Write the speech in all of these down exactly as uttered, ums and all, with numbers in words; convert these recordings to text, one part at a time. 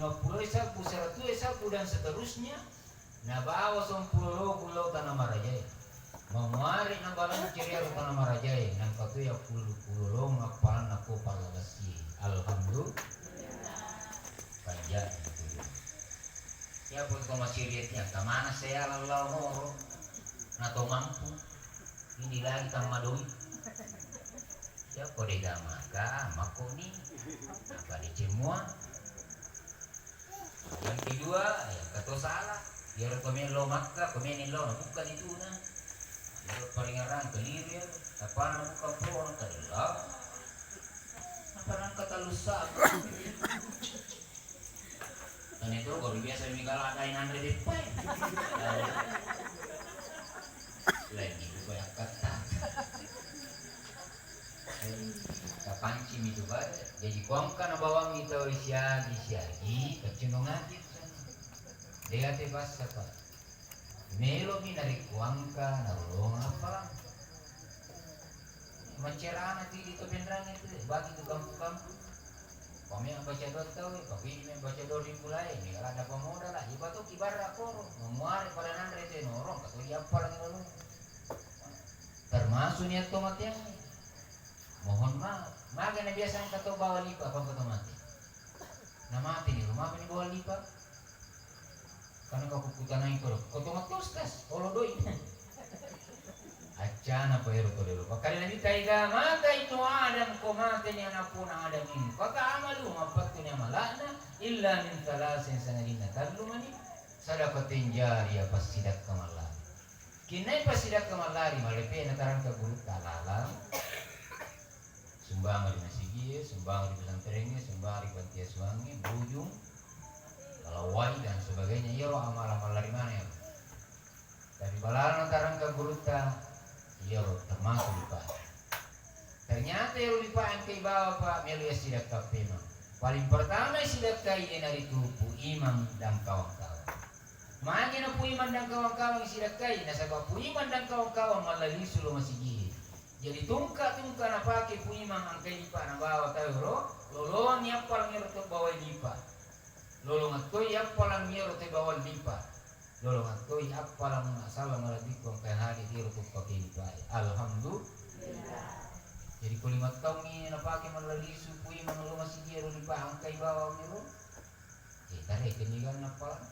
lima puluh sabbu, seratus sabbu, dan seterusnya, nabawa sampulo loku lao Tanah Marajae. Mamuare nabalanciri iyaro Tanah Marajae, nangka to yappulo-pulo lolong appalanna ko pallabassie. Alhamdulillah. Panja'na tu. Iya pun ko masiri ati, engka maneng saya lao moro. Na to mampu. Ini lagi tamma doi. Iya ko dega maka, makkoni. Apa dicemua? Yang kedua, ya, engka to salah. Iyaro to melo makka, ko meni lo, na buka dituna. Iyaro paringerang keliru ya. Apa na buka po, na kadella. Apa nangka talusa? Tane to, baru biasa mi gala dai nanre depai. Lagi ko yakkatta. Kapancimi tu pada. Jadi, ko engka nabawangngi tau siagi-siagi, paccennongaki. De'ga te bassa, Pak. Melomi narekko engka narolong apa? Macerana tu di to penrangi tu, bagi tu kampung-kampung. Pameng baca doa tau, papidi me baca doa ri pulai, mega ladda pamoda lah. Iba to kibarra koro, mamuare pada nanre te norong, kato diappalang lolo. Termasuk niat to mateangnge. Mohon maaf. Maga na biasa engka to bawa lipa, apa engka to mate? Na mate ni, rumah ni bawa lipa? Karena kau kukutanai koro. Kau to mate, Ustaz, olo doi. Accana pa ero to delo. Pakkale Nabitta, "Idza mata ibnu Adam," ko mateni anakpuna Adam, "inqata'a amaluhu," mappattuni amala'na, "illa min thalatsin," sangadinna tellu mani, "sadaqatin jariyah," passidakka mallari. Kinnai passidakka mallari, malepe'na tarangka gurutta lalang, sumbangeng ri masigie, sumbangeng ri pesantrengnge, sumbangeng ri panti asuhangnge, bujung, malawai, dan sebagainya. Iyaro amal-amal lari maneng ero. Tapi balana tarangka gurutta, iyaro termasuk lipa. Ternyata iyaro lipa engka ibawa, Pak, melo iya sidakka pemeng. Paling pertama sidakkai iyanaritu Pu Imang dan kawan-kawan. Magi na Pu Imang dan kawan-kawan sidakkai, nasaba Pu Imang dan kawan-kawan mallalisu lo masigi. Jadi tungka-tungka napake Pu Imang engkai lipa nabawa tau ro, lolongi appalang ero to bawai lipa. Lolongeng toi appalang iyaro te bawang lipa. Lolongeng toi appalang masalah malebbiku engka hadir iyaro tuppa kelipae. Alhamdulillah. Jadi ko lima taungngi napake mallalisu Pu Imang lo masigi iyaro lipa engkai bawang iyaro. Eh, tarekenni ganna appalang.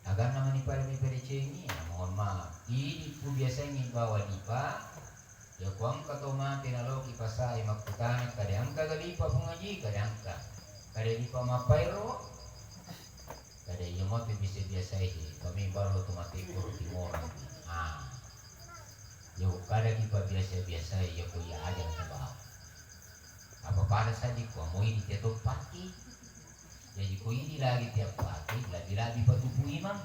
Aganna mani pada mipadecengi, ya mohon maaf. Idi ku biasangi bawa lipa, ya ku engka to mate naloki pasae makkutana, kada engka ga lipa Puang Haji, kada engka. Kada lipa mapaero, kada iya matu bisa biasa he, kami balo to mate ko timorang. Ah. Ya kada kipa biasa-biasa ya ko iya aja na bawa. Apa pada saja ko moi di teto paki. Jaji ko idi lagi tiap pagi, labi-labi pa tu Pu Imang.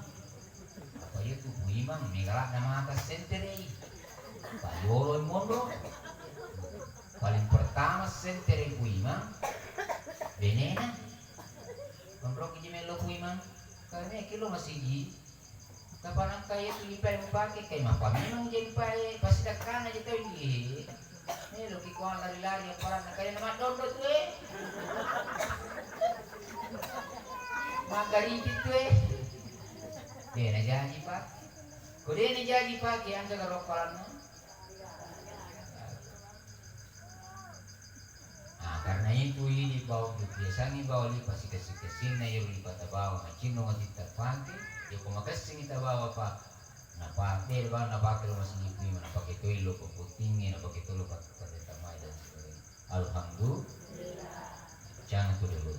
Apa iya tu Pu Imang, mega ladda mata senterei. Payolo monro. Paling pertama senterei Pu Imang, benena. Monro ki ji melo Pu Imang. Karena kilo masigi. Kapanakka iya tu lipae mupake, kai mappaminung je lipae, pasidakkana je tau, iye. Meloki ko lari-lari appalanna, kalianna maddondo tu e. Maggariki tu e. De najaji pake. Ko de najaji pake, engka garo appalanna? Nah, karena itu idi bawang biasangi bawang lipa sikessi-kessinna, iyaro lipa tabawa macinnong ati tapake, iya ko makessingi tabawa pa napake, bawang napake lo masigi Pu Imang, napake toi lo peputtingnge, napake toi lo pa-, pade tamai dan sebagainya. Alhamdulillah. Jangan tu dulu.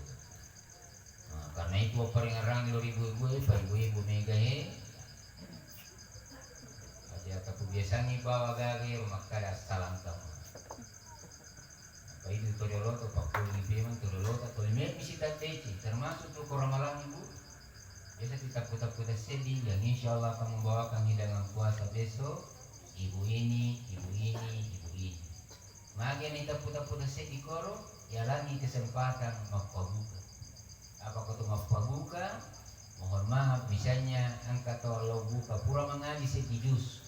Nah, karena itu wapparingerrangi lo ri ibu-ibu e, pa ibu-ibu mega e. Aja taku biasangi bawa gage ro makkada assalam kamu. Apa itu to dolo to pakkuli pemang to dolo to, toli me misi taddeci, termasuk tu ko ramalang ibu. Biasa kita putar-putar sedih, yang insya Allah akan membawakan hidangan puasa besok. Ibu ini, ibu ini, ibu ini. Magi na itappu-tappu tasseddi koro, yalangi kesempatan mappabuka. Apa ko to mappabuka, mohon maaf, misalnya engka tau lao buka, pura mangaji seddi jus.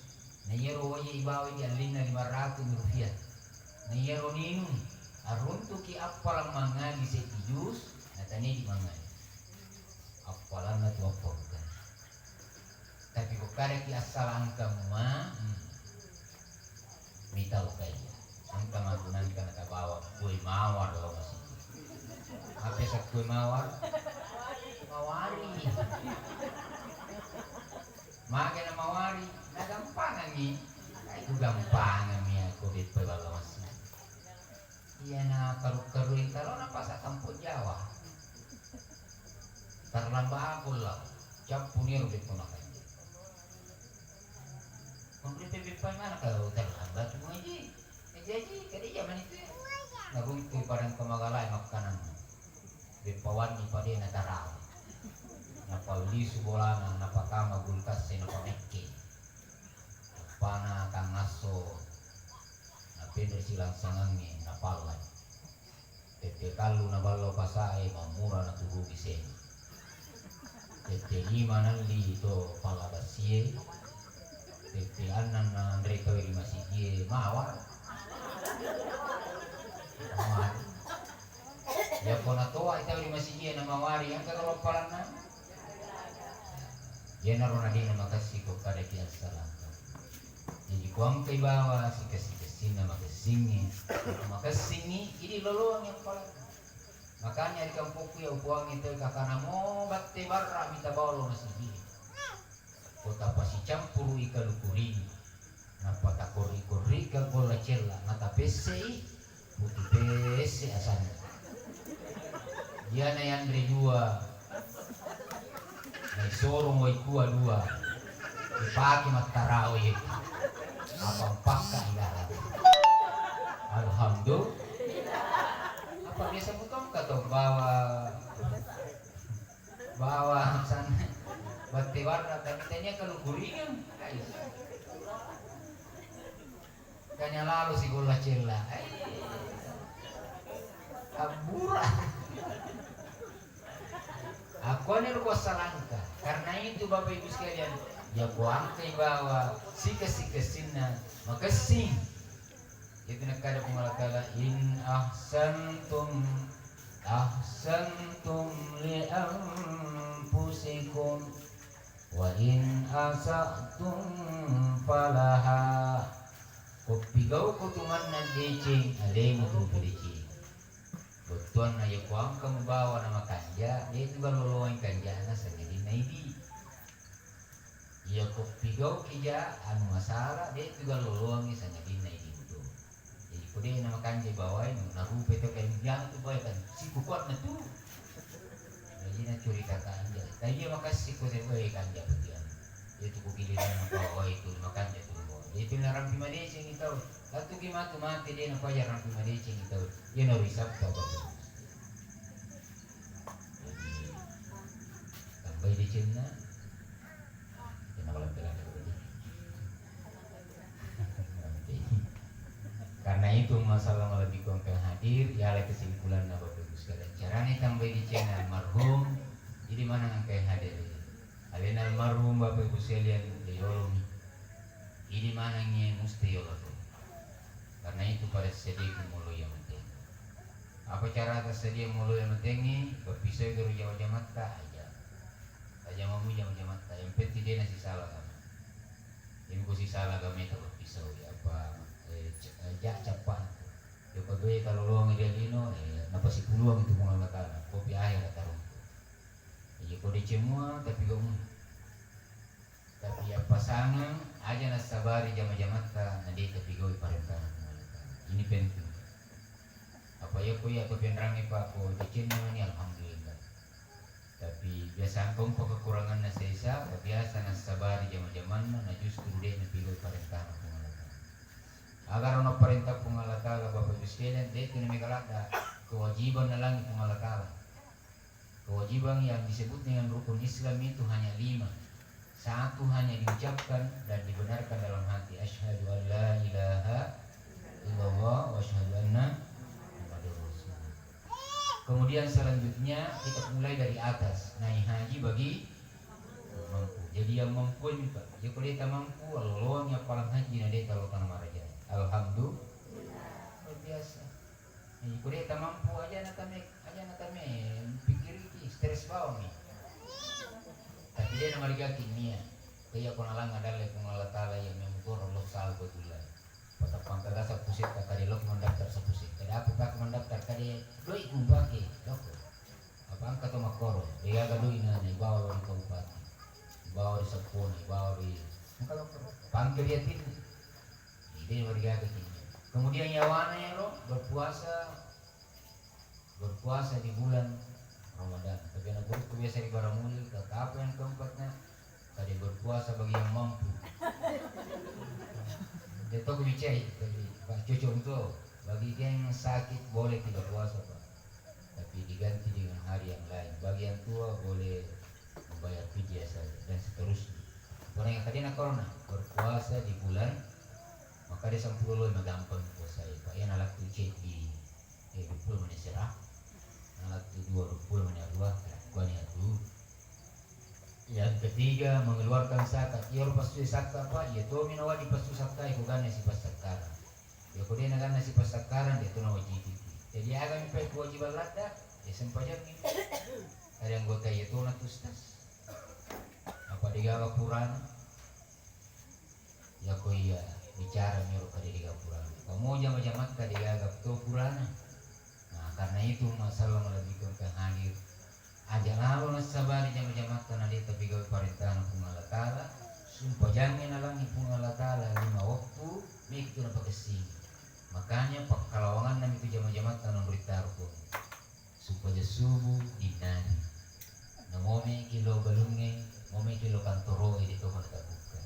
Na iyaro waja ibawai di allinna lima ratus rupiah. Na iyaro ninung, Aruntuki appalang mangngaji seddi jus, nataniaji mangngaji. Appalanna tu appabukkang. Tapi ko kadaki assala engka mua, hmm, mitau kaiya. Engka matu nangka natabawa kue mawar lao masigi. Apa esa kue mawar? Mawari. Maga na mawari, nagampangangngi. Ai kugampangangngi aku beppa balla masigi. Iyana karu-karueng talona pasa Kampong Jawa. Terlambat aku lao. Cappu niro beppa makanja. Komplit beppa mana kalau terlambat tu ngaji. Ngaji, ngaji, kada iya manitu. Naruntu padang kemagalae makkananna. Beppa wanni pade natarawe. Napallisu bolana, napatama kulkas e, napamekke. Nappana tangasso, napenre silangsangangnge, napallai. Tette tallu naballo pasae, mammura naturungi sena. Tette lima nalli to palla bassie, tette annang nanre tau ri masigie, mawar. Mawar. Yako natoa tau ri masigie namawari, engka karo appalanna? Iyanaro nadena makessing ko kadaki assalangka. Jadi ko engkai bawa sikessi-kessinna makessingngi, makessingngi, idi loloangngi appalanna. Makanya ri kampokku iya upoangngi tau kakana mo batte barra mita bawa lo masigie. Ko tapasicampuru i kalu kuring, nappa takorri-korrikeng golla cella, natapessei, putu pesse asanna. Iyana yanre dua, naisorong waikua dua, ipake mattarawe, apa mpakka ilalang. Alhamdulillah. Apa biasa mutongka to bawa Bawa sana batte warna, tapi tania kalu kuringeng. Ais. Kanya lalo si golla cella. Ai. Abbura. Aku ane ruko salangka. Karena itu Bapak Ibu sekalian, ya ku angkai bawa sikes-sikessinna makessing. Itu nakkada Puang Allah Ta'ala, "In ahsantum, ahsantum li anfusikum, wa in asa'tum falaha." Ko pigau ko tu manna deceng, alemu tu tu deceng. Bettuanna iya ko angka mubawa na makanja, de tu galloloang kanjana sangadinna idi. Iya ko pigauki ja anu masalah, de tu galloloangngi sangadinna idi tu. Jadi ko de na makanja bawai, narupai to kain jang tu bawai kan, sikukuatna tu. Jadi na curita kanja. Tapi iya makassi ko de bawai kanja bagian. Itu ku giliran na bawai tu makanja tu bawai. Itu na rampi madeceng tau. Latu ki matu mate de na paja rampi madeceng tau. Iya na risapta bawai. Jadi, tambai decenna, ya, nabalang-balang dulu. Karena itu masalah malebbi ko engka hadir, ya, ala kesimpulanna Bapak Ibu sekalian. Carane tambai decenna almarhum, jadi mana engka hadir. Alena almarhum Bapak Ibu sekalian, ya, yolomi. Idi manengnge musti yolo to. Karena itu pada sediaku molo iya matengnge. Apa cara tassedia molo iya matengnge? Bappisau garo jama-jamatta aja. Tajamamu jama-jamatta. Yang penting de nasisala agama. Ini ku sisala agama itu bappisau ya apa, eh, c-, eh, ja cappa. Joko doi kalau lowang dia lino, eh, napasipuluang itu Puang Allah Ta'ala. Kopi air tarung. Iya ko deceng mua tapi gau mua. Tapi appasangeng aja nassabari jama-jamatta na de tapigau'i parentana Puang Allah Ta'ala. Ini penting. Apa iya ko iya ko penrangi pa ko decenna ni alhamdulillah. Tapi biasa angka umpa kekuranganna sesa, biasa nassabari jama-jamanna na justru de napigau'i parentana Puang Allah Ta'ala. Agaro na parenta Puang Allah Ta'ala Bapak Ibu sekalian, de tu na mega ladda kewajiban nalangi Puang Allah Ta'ala. Kewajiban yang disebut dengan rukun Islam itu hanya lima. Satu hanya diucapkan dan dibenarkan dalam hati, "Asyhadu an la ilaha illallah wa asyhadu anna Muhammadar Rasulullah." Kemudian selanjutnya kita mulai dari atas, naik haji bagi mampu. Jadi yang mampu ini, Pak. Jadi kalau kita mampu, Allah lowang yang paling haji na deta lo tanah maraja. Alhamdulillah. Luar biasa. Iko de' tamampu, aja' na tame, aja' na tame pikkiriki, stres bawang ni. Tapi de' namarigaki nia'. Kaya ko nalang adalle Puang Allah Taala iya memukoro lo sal betulla. Patapang kaga sapusetta kade lo mandaftar sapusetta. Kade apa pak mandaftar kade doi kumpake loko. Apa angka to makkoro, de' gaga doi na, na ibawa lo ri kabupaten, ibawa ri seppona, ibawa ri, engka lo pangke ri atinna. Ide warga kecilnya. Kemudian yawana ero berpuasa, berpuasa di bulan Ramadan. Tapi anak guru biasa di Baramuli, kata apa yang keempatnya? Kade berpuasa bagi yang mampu. Dia tahu kebicai, tapi Pak cocok untuk bagi yang sakit boleh tidak puasa, Pak. Tapi diganti dengan hari yang lain. Bagi yang tua boleh membayar fidyah saja dan seterusnya. Pura yang tadi nak corona, berpuasa di bulan, maka dia sampulo lo magampang puasa ya, Pak. Ya, nalattu ceddi, eh, dua puluh menit serah. Nalattu dua, dua puluh menit dua, kua ni atu. Yang ketiga, mengeluarkan zakat. Iya ro passu zakat, Pak. Iya to mi nawadi passu zakat, ko ganna sipassakkarang. Iya ko de' naganna sipassakkarang, de' to nawajibiki. Jadi, agami pa kewajiban ladda, ya sempajangngi. Ada anggota iya to na tu, Ustaz. Apa de' gaga purana? Yako iya bicara miro kade de' gaga purana. Pamo jama-jamatta de' gaga to purana. Nah, karena itu masalah malebbikan ke hadir. Aja' lalo nassabari jama-jamatta na de' tapegaui parentana Puang Allah Taala, sumpajangnge nalangi Puang Allah Taala lima waktu, meki tu napakessingi. Makanya pakkalawanganna mitu jama-jamatta nonroi taro ko. Sumpaja subuh dinnari. Na momeki lo galungnge, momeki lo kantoroe de' to mana tabukka.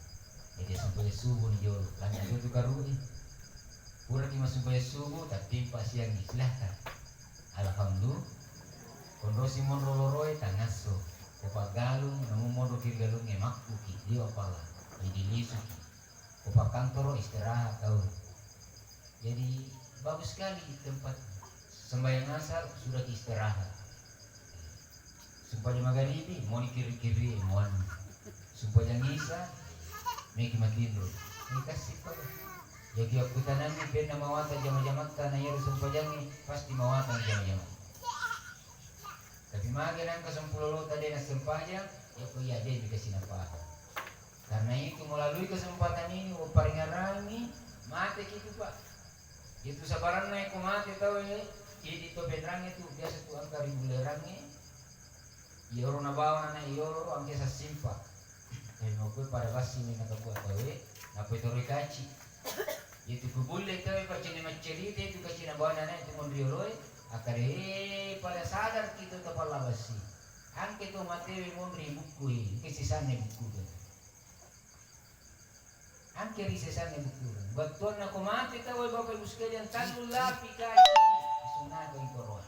Jadi sumpaja subuh ni jolo, lanjut tu karue. Puraki massumpajang subuh, tattimpa siangngi, silahkan. Alhamdulillah. Konrosi monro loroe, tangasso. Ko paggalung, namu monro kiri galungnge, makkuki, liwa pala, jadi lisuki. Ko pakkantoro, istirahat tau. Jadi, bagus sekali tempat sembahyang asar, sudah istirahat. Sumpajang magaribi, moni kiri-kiri, muanni. Sumpajang isa, meki matinro. Ini kasih pada. Jadi, aku tanangi, penna mawata jama-jamatta, na iyaro sumpajangi, pasti mawata jama-jamatta. Tapi magi nangka sampulo lo tadi na sempajang, ya ko iya de' mi kasi napahang. Karena itu, melalui kesempatan ini, uparingarangi, mate ki tu, Pak. Itu sabaranna ko mate tau e, jadi to penrange tu, biasa tu angka ri bulerange, iyaro nabawa na iyaro angke sassimpa. Tapi mau kue pada bassi ni nakabua tau e, napoi toroi kaci. Itu kubulle tau e, pacini maccerita itu kacina bawana na itu monrioloe, akkade pada sadar kita tapalla bassi. Angke to matewe monri bukkue, engke sisanne bukku. Angke ri sesanne bukkureng. Bettuanna ko mate tau e, Bapak Ibu sekalian, tallu lapi kaci isungareng koroa.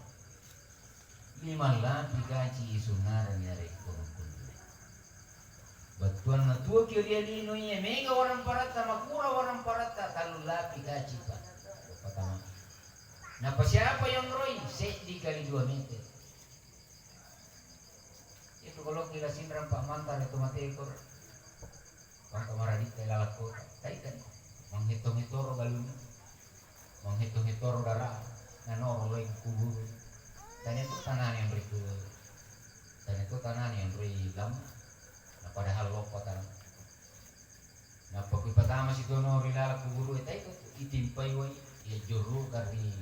Lima lapi kaci isungareng narekko makkunrai. Bettuanna tuo ki ri lino iya, mega warang paratta, makura warang paratta, tallu lapi kaci pa. Pertama. Napa siapa yang roi? Seddi kali dua meter. Itu kalau kila sinrang Pak Mantar itu mate ekor. Bangka maraditta lalakko, taikan. Manghetong-hetoro galunna. Manghetong-hetoro dara. Nanoro lai kuburu. Tanya tu tanah yang ritu. Tanya tu tanah yang ri lam. Nah, padahal loppa tanah. Nappa kui patama sitono ri laleng kuburu e, taiko tu itimpai wai, iya jurru kari.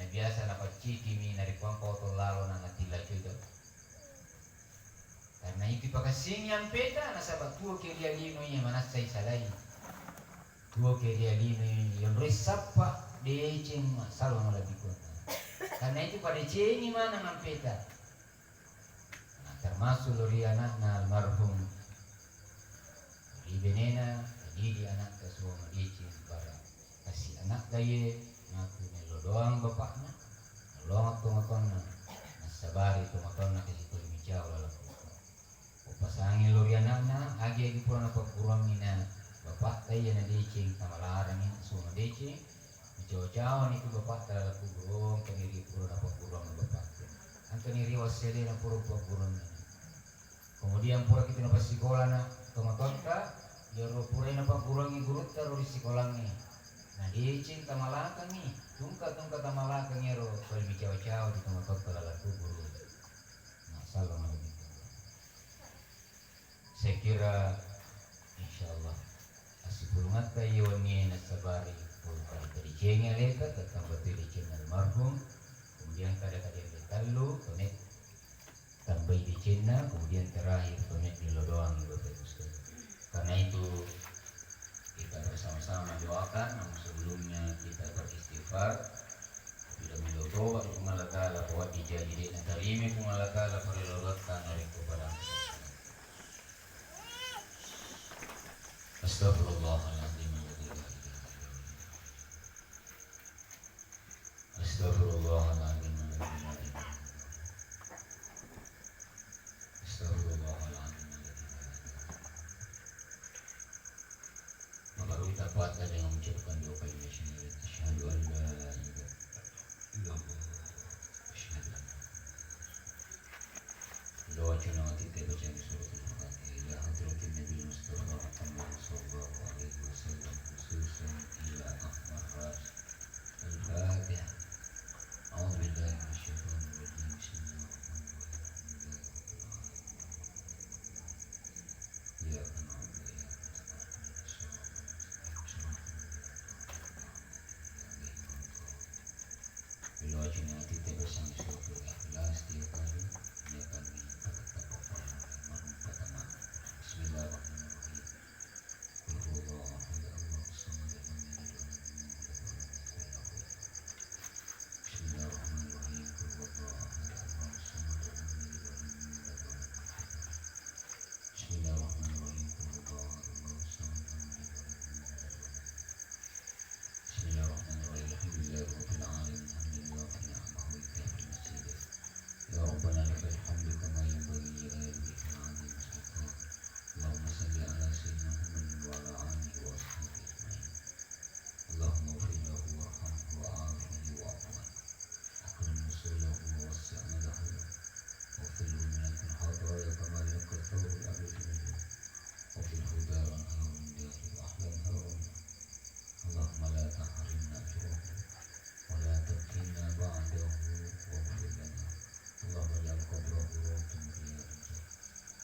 Na biasa napaccikimi, narikuang paoto lalo na natilla cuito. Karena itu pakassingi ampeta, nasaba tuo ke ria lino iya manassai salai. Tuo ke ria lino iya onroi sappa, deceng masalah malebbi kuota. Karena itu padecengi maneng ampeta. Nah, termasuk lo ri anakna almarhum, ri benena, didi anakta suwa madeceng pada kasi anakta ye, ngaku mello doang bapakna, mello doang tomatoanna, nassabari tomatoanna kasi tuli micau laleng kuota. Upasangi lo ri anakna, agi-agi pura napagguruangi na bapakta iya nadeceng, tamalarangi suwa madeceng, Macawa-cawani tu bapakta laleng kuburu, engkani ri pura napagguruang bapakta. Engkani ri wasselena pura upagguruangi. Kemudian pura kitu napassikolana tomatoatta, iyaro purai napagguruangi gurutta ro ri sikolangnge. Nadeceng tamalakengngi, tungka-tungka tamalakengngi ero, pole micawa-cawa di tomatoa lalang kuburu. Masallah malebbi. Saya kira, insyaallah, assipulungatta iya wennie nassabari, pole pada decengi aleta, tattamba toi decenna almarhum, kemudian kada-kada yang tallu, connect. Tambai decenna, kemudian terakhir pameddi lo doang, Bapak Ibu sekalian. Karena itu, kita bersama-sama doakan, namun sebelumnya kita beristighfar. Tidak melo toba Puang Allah Ta'ala, bahwa dijanji dek natarima Puang Allah Ta'ala, parello doatta narekko pada. Astaghfirullahaladzim alladzi la ilaha illa huwa. Astaghfirullahaladzim alladzi la ilaha illallah. Astaghfirullahaladzim alladzi la ilaha illallah. Maka kita kuatkan dengan mengucapkan dua kalimat syahadat. Asyhadu an la ilaha illallah. Asyhadu anna Muhammadan Rasulullah. Doa cina mati teh bacaan suratul Fatihah. Ila hadratin Nabi Mustafa Muhammad sallallahu alaihi wasallam, khususan ila Ahmar Ras. Al-Fatihah. A'udzu billahi minasy syaithanir rajim. Bismillahirrahmanirrahim. Alhamdulillahirabbil alamin. Iyyaka na'budu wa iyyaka nasta'in. Ihdinas siratal mustaqim. Siratal ladzina an'amta alaihim ghairil maghdubi alaihim waladdallin. Ilo cina tite bersama suratul Ikhlas tiga kali. Ia kami pakai tapapang. Bismillahirrahmanirrahim. Qul huwallahu ahad, Allahus samad, lam yalid wa lam yulad wa lam yakul lahu kufuwan ahad. Bismillahirrahmanirrahim. Qul huwallahu ahad, Allahus samad, lam yalid wa lam yulad wa lam yakul lahu. Bismillahirrahmanirrahim. Qul huwallahu ahad, Allahus samad, lam yalid wa lam yulad wa lam yakul lahu. Bismillahirrahmanirrahim. Alhamdulillahirabbil alamin. Hamdan yuwafi ni'amahu wa yukafi mazidah. Ya Rabbana lakal hamdu kama yanbaghi li jalali wajhikal azimi wa sultanik. Allahumma shalli ala sayyidina Muhammadin wa ala alihi wa ashabihi ajma'in. Allahumma ighfir lahu warhamhu wa afihi wa'fu anhu. Akrim nuzulahu wa wassi' madkhalahu. Waghfir lahu min al-khataya kama yunqqa thawbul abyadu minal danas. Waghfir lahu daran khairan min darihi wa ahlan khairan min ahlihi. Allahumma la tahrimna ajrahu wa la taftinna ba'dahu waghfir lana. Allahumma ij'al qabrahu rawdatan min riyadil jannah.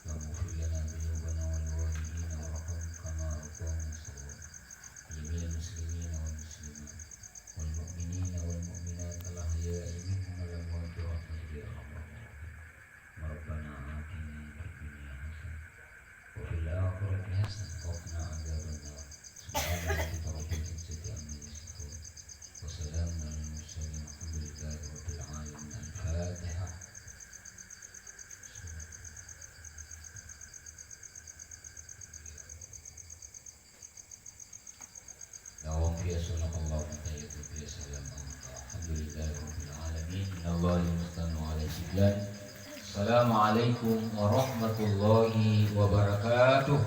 Allahumma ighfir lana dzunubana wa liwalidina warhamhum kama rabbauna shighara. Wa jami'il muslimina wal muslimat wal mu'minina wal mu'minat al ahya'i minhum wal amwat bi rahmatika ya arhamar rahimin. Rabbana atina fid dunya hasanah wa fil akhirati hasanah wa qina adzabannar. Subhana rabbika rabbil izzati amma yasifun. Wa salamun alal mursalin. Walhamdulillahi rabbil alamin. Al-Fatihah. Dawam fiha subhanakallah wa tahiyyatuhum fiha salam. Alhamdulillahi rabbil alamin. Minallahil musta'an wa alaihi siblan. Assalamualaikum warahmatullahi wabarakatuh.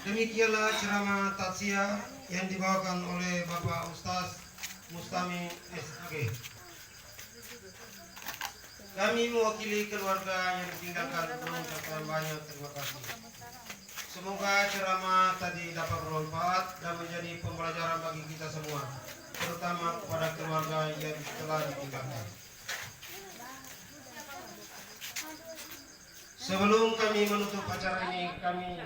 Demikianlah ceramah takziah yang dibawakan oleh Bapak Ustaz Mustami S A G. Kami mewakili keluarga yang ditinggalkan mengucapkan banyak terima kasih. Semoga ceramah tadi dapat bermanfaat dan menjadi pembelajaran bagi kita semua, terutama kepada keluarga yang telah ditinggalkan. Sebelum kami menutup acara ini, kami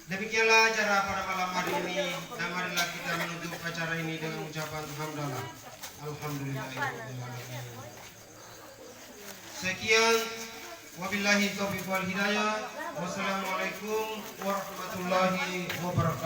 Demikianlah acara pada malam hari ini, dan marilah kita menutup acara ini dengan ucapan hamdalah. Alhamdulillahirabbil alamin. Sekian, wabillahi taufiq wal hidayah. Wassalamualaikum warahmatullahi wabarakatuh.